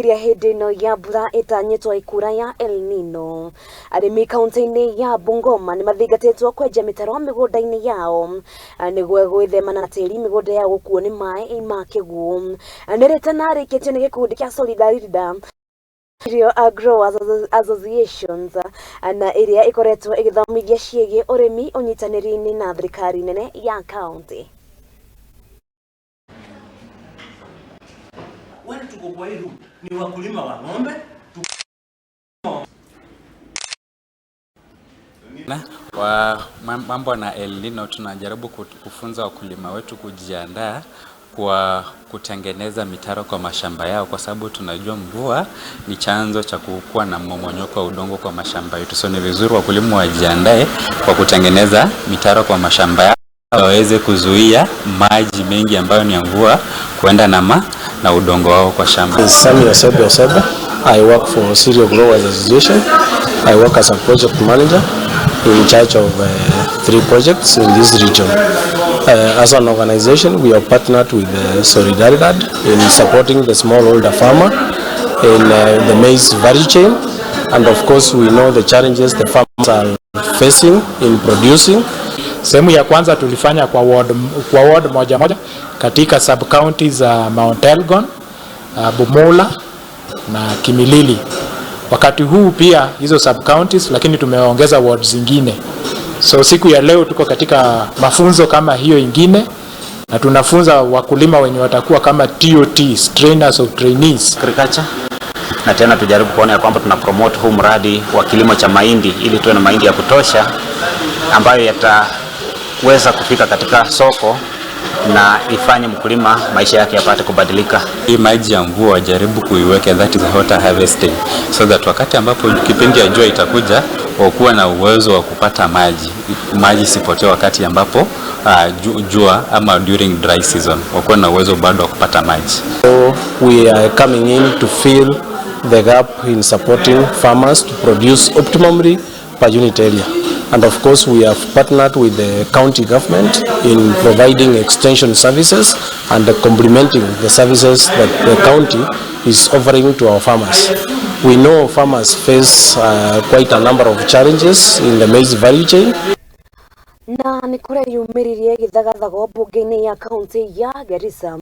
Ria hĩndĩ ĩno ya mbura ĩtanyĩtwo ĩkura ya El Nino, arĩmi kaunti-inĩ ya Bungoma nĩ mathingatĩtwo kwenja mĩtaro mĩgũnda-inĩ yao nĩguo gwĩthemana na tĩri mĩgũnda yao gũkuo nĩ maĩ ma kĩguũ. Nĩ rĩtana rĩikĩtio nĩ gĩkundi kĩa Solidaridad Cereal Growers Associations na ĩrĩa ĩkoretwo ĩgĩthomithia ciĩgiĩ ũrĩmi ũnyitanĩri-inĩ na thirikari nene ya kaunti. Wale tuko kwa hii room ni wakulima wa ng'ombe. Wa mambo na El Nino, tunajaribu kufunza wakulima wetu kujiandaa kwa kutengeneza mitaro kwa mashamba yao, kwa sababu tunajua mvua ni chanzo cha kukuwa na mmomonyoko wa udongo kwa mashamba yetu. So ni vizuri wakulima wajiandae kwa kutengeneza mitaro kwa mashamba yao waweze kuzuia maji mengi ambayo ni ya mvua kuenda na udongo wao kwa shamba. Sami Osebe Osebe. I work for Cereal Growers Association. I work as a project manager in charge of three projects in this region. As an organization, we are partnered with Solidaridad in supporting the smallholder farmer in the maize value chain. And of course, we know the challenges the farmers are facing in producing. Sehemu ya kwanza tulifanya kwa ward moja moja katika sub county za Mount Elgon, Bumula na Kimilili. Wakati huu pia hizo sub counties, lakini tumeongeza ward zingine. So siku ya leo tuko katika mafunzo kama hiyo ingine, na tunafunza wakulima wenye watakuwa kama TOTs, trainers of trainees. Agriculture na tena tujaribu kuona ya kwamba tuna promote huu mradi wa kilimo cha mahindi ili tuwe na mahindi ya kutosha ambayo yataweza kufika katika soko na ifanye mkulima maisha yake yapate kubadilika. Hii maji ya mvua wajaribu kuiweka, that is water harvesting, so that wakati ambapo kipindi ya jua itakuja wakuwa na uwezo wa kupata maji, maji isipotee wakati ambapo jua ama during dry season, wakuwa na uwezo bado wa kupata maji. So we are coming in to fill the gap in supporting farmers to produce optimally per unit area. And of course, we have partnered with the county government in providing extension services and complementing the services that the county is offering to our farmers. We know farmers face quite a number of challenges in the maize value chain. Na nĩ kũreyumĩririe gĩthagathago mbunge-inĩ ya kaunti ya Garissa.